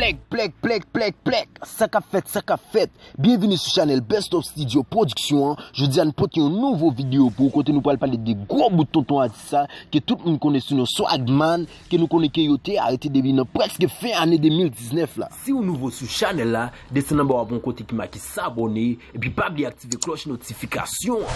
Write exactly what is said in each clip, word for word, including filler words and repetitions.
Plèk, plèk, plèk, plèk, plèk. Sa k ap fèt, sa k ap fèt. Byenvini sou chanèl Best of Studio Production an. Jodi a, n pote yon nouvo videyo pou ou, kote nou pral pale de gwo bout tonton atis sa, ke tout moun konnen sou non Swagman, ke nou konnen ke yo te arete depi nan prèske fen ane de mil diznèf la. Si w nouvo sou chanèl la, desann anba w ap wè yon kote ki make sabone, epi pa bliye aktive klòch notifikasyon an.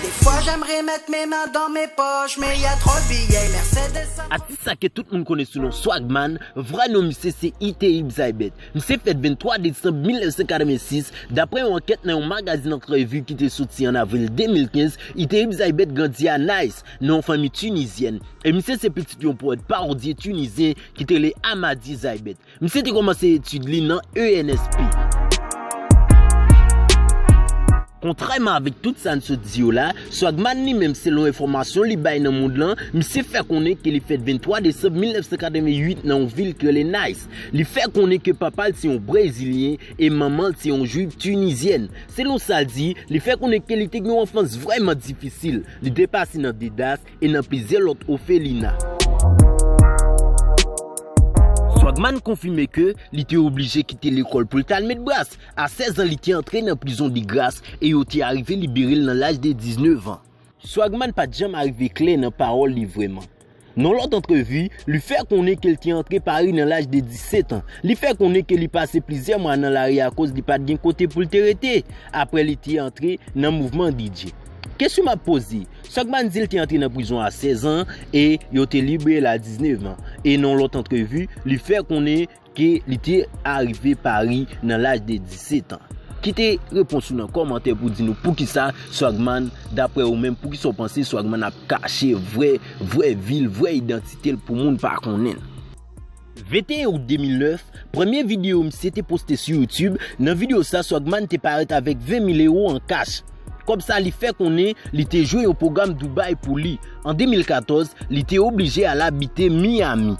Des fois, j'aimerais mettre mes mains dans mes poches, mais y a trop de billets, Mercedes. Atis sa ke tout moun konnen sou non Swagman, vrè non misye se Iteib Zaybeth. Misye fèt venntwa desanm mil nèf san katrevensis, daprè yon ankèt nan yon magazin antrevi ki te soti an avril de mil kenz, Iteib Zaybeth grandi a Nice, nan yon fanmi tinizyèn. E misye se pitit yon pwèt parodye tinizyen ki te rele Amadi Zaybeth. Misye te kòmanse etid li nan E N S P. Kontrèman avèk tout sa n sot di yo la, Swagman li menm, selon enfòmasyon li bay nan mond lan, misye fè konnen ke li fèt venntwa desanm mil nèf san katrevenwit nan yon vil ki rele Nice. Li fè konnen ke papa l se yon Brezilyen e manman l se yon jwif tinizyèn. Selon sa l di, li fè konnen ke li te gen yon anfans vrèman difisil. Li te pase nan Dedas e nan plizyè lòt ofelina. Swagman konfime ke li te oblije kite lekòl pou l t al met bras. A sèz an, li te antre nan prizon de gras e yo te arive libere l nan laj de diznèf an. Swagman pa t janm arive klè nan pawòl li vrèman. Nan lòt antrevi, li fè konnen ke l te antre Pari nan laj de disèt an. Li fè konnen ke li pase plizyè mwa nan lari akoz li pa t gen kote pou l te rete, apre li te antre nan mouvman D J. Kesyon m ap poze, Swagman di l te antre nan prizon a sèz an e yo te libere l a diznèf an. E nan lòt antrevi, li fè konnen ke li te arive Pari nan laj de disèt an. Kite repons ou nan kòmantè pou di nou poukisa Swagman, daprè ou menm, poukisa w panse Swagman ap kache vrè, vrè vi l, vrè idantite l pou moun pa konnen l. Venteyen out de mil nèf, premye videyo misye te poste sou YouTube. Nan videyo sa, Swagman te parèt avèk ven mil ewo an kach. Kòb sa, li fè konnen li te jwe yon pwogram Dubai pou li. An de mil katòz, li te oblije al abite Miami.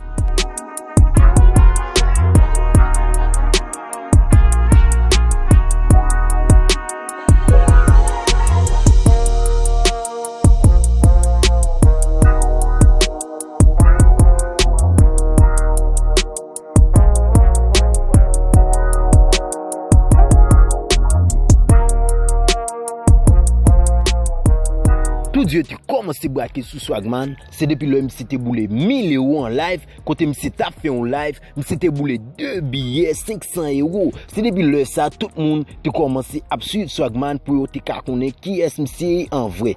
Tout zye te kòmanse brake sou Swagman, se depi lè misye te boule mil ewo an live, kote misye t ap fè yon live, misye te boule de biyè senk san ewo. Se depi lè sa, tout moun te kòmanse ap swiv Swagman pou yo te ka konnen kiyès misye ye an vrè.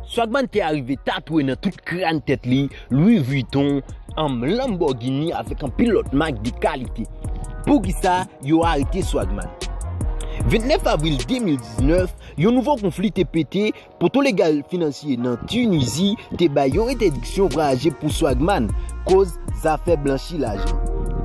Swagman te arive tatouwe nan tout kràn tèt li Louis Vuitton, an Lamborghini avèk anpil lòt mak de kalite. Poukisa yo arete Swagman? Vennèf avril de mil diznèf, yon nouvo konfli te pete. Poto legal finansye nan Tinizi te bay yon entèdiksyon vwayaje pou Swagman, koz zafè blanchi lajan.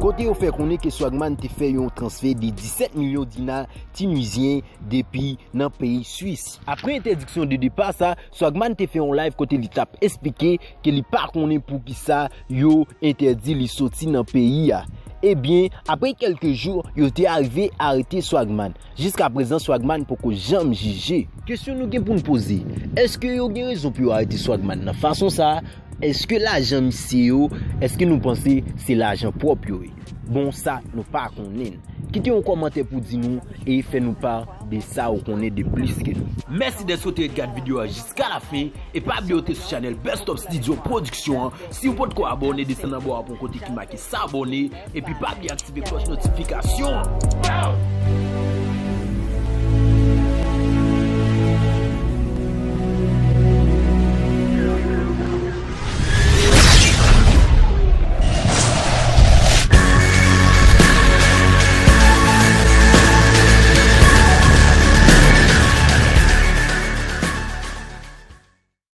Kote yo fè konnen ke Swagman te fè yon transfè de disèt milyon dina tinizyen depi nan peyi Swis. Apre entèdiksyon de depa sa, Swagman te fè yon live kote li t ap esplike ke li pa konnen poukisa yo entèdi li soti nan peyi a. Ebyen, apre kèlke jou, yo te arive arete Swagman. Jiskaprezan, Swagman poko janm jije. Kesyon nou gen pou n poze, èske yo gen rezon pou yo arete Swagman nan fason sa a? Èske lajan misye yo, èske nou panse se lajan pwòp yo ye? Bon, sa, nou pa konnen. Kite yon kòmantè pou di nou e fè nou pa de sa ou konnen de plis ke nou. Mèsi dèske w te ret gad videyo a jiska lafen. E pa bliye w te sou chanèl Best of Studio Production an. Si w potko abòne, desann anba w ap wè yon kote ki make sabòne. Epi pa bliye aktive klòch notifikasyon an.